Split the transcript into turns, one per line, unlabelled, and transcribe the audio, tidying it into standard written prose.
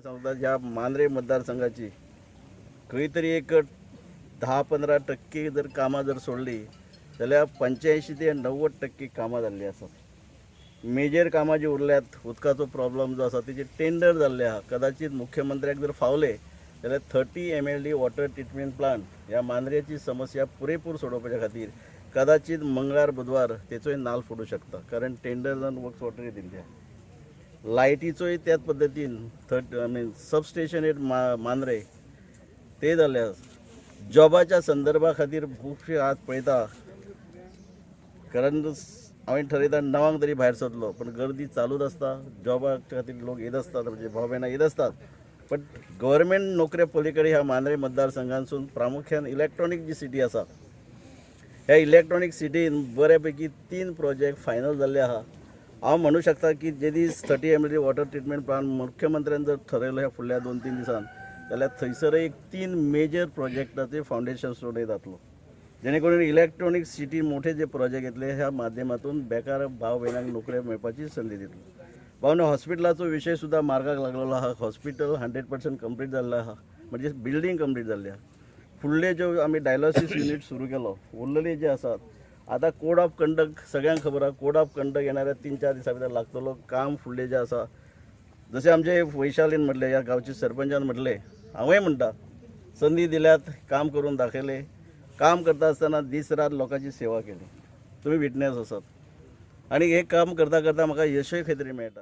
सांगता, ह्या मांद्रे मतदारसंघाची खंय तरी एक 10-15% जर कामां जर सोडली जाल्यार 85 ते 90% कामां जाल्लीं आसात. मेजर कामां जी उरल्यात, उदकाचो प्रॉब्लम जो आसा तेजे टेंडर जाल्ले आहा. कदाचित मुख्यमंत्र्याक जर फावले जाल्यार 30 MLD water treatment plant ह्या मांद्रेची समस्या पुरेपूर सोडोवपाच्या खातीर कदाचित मंगळार बुधवार तेचोय नाल फोडूं शकता, कारण टेंडर जावन वर्क्स ऑर्डर दिल्ली आहा. लायटीचोय त्याच पद्दतीन I mean substation at Mandrem ते जाल्ले आसा. जॉबाच्या संदर्भा खातीर खुबशे आज पळयता, कारण हांवें ठरयता 9 तरी भायर सरलो, पण गर्दी चालूच आसता. जॉबा खातीर लोक येत आसतात, म्हणजे भाव भयणां येत आसतात. बट गव्हर्मेंट नोकऱ्या पलीकडे ह्या मांद्रे मतदारसंघांसून प्रामुख्यान इलेक्ट्रॉनीक जी सिटी आसा, ह्या इलेक्ट्रॉनीक सिटीन बऱ्यापैकी 3 प्रोजेक्ट फायनल जाल्ले आहा. हांव म्हणू शकता की जे दीस 30 MLD water treatment plant मुख्यमंत्र्यान जर ठरयलो ह्या फुडल्या 2-3 दिसान, जाल्यार थंयसर एक 3 मेजर प्रोजेक्टाचे फावंडेशन स्टोनय जातलो, जेणे करून इलेक्ट्रॉनीक सिटी मोठे जे प्रोजेक्ट येतले ह्या माध्यमातून बेकार भाव भयणांक नोकऱ्यो मेळपाची संदी दितली. भावना हॉस्पिटलाचो विशय सुद्दां मार्गाक लागलेलो आहा. हॉस्पिटल 100% कंप्लीट जाल्लें आहा, म्हणजे बिल्डींग कंप्लीट जाल्ली आहा. फुडले ज्यो आमी डायलॉसिस युनीट सुरू केलो, उरलेले जे आसात आतां कोड ऑफ कंडक्ट सगळ्यांक खबर आहा. कोड ऑफ कंडक्ट येणाऱ्या 3-4 दिसां भितर लागतलो. काम फुडलें जें आसा, जशें आमचे वैशालीन म्हटलें, ह्या गांवचे सरपंचान म्हटलें, हांवूय म्हणटा संदी दिल्यात, काम करून दाखयलें. काम करता आसतना दीस रात लोकांची सेवा केली, तुमी विटनेस आसात. आनी हें काम करता करता म्हाका यशय खंय तरी मेळटा.